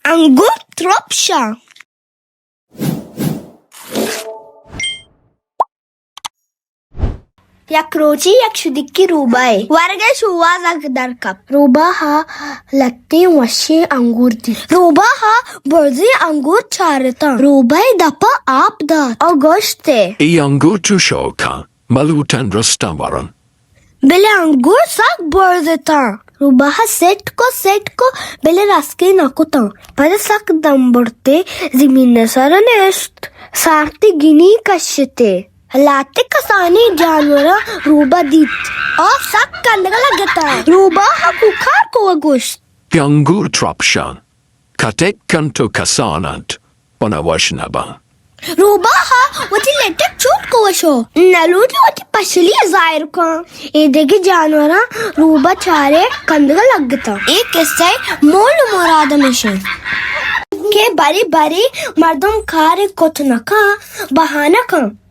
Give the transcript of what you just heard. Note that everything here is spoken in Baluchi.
انگور ترپشاں۔ یک روچے یک شدیکی روباہے ورگ ءِ شوہازگ در کپت۔ روباہ ءَ لھتیں وشیں انگور دیت۔ روباہ ءَ برزیں انگور چارتاں۔ روباہ ءِ دپ ءَ آپ دات ءُ گوشت ئے، اے انگور چو شوکاں، ملوٹاں رستاں ورن۔ بلے انگور سک برز اتاں۔ روباہ ءَ سٹ کو سٹ کو، بلے رسکے نہ کتاں۔ پدا سک دم برت ئے زمین ءِ سر ءَ نشت۔ سارتی گنی کشت ئے۔ لھتے کسانیں جانوراں روباہ دیت ءُ سک کندگ ءَ لگتاں۔ روباہ ءَ کوکار کو ءُ گوشت، اے انگور ترپشاں، کٹک کنت ءُ کسان انت، پدا وش نہ باں۔ روباہ ءَ وتی لٹک چوٹ کو ءُ شو۔ نہ لوٹی وتی پشلی ءَ ظاہر کن۔ اے دگہ جانوراں روباہ چار ئے کندگ ءَ لگتاں۔ اے کسہ ءِ مول ءُ مراد ہمیش انت کہ برے برے مردم کارے کت نہ کن، بہانہ کن۔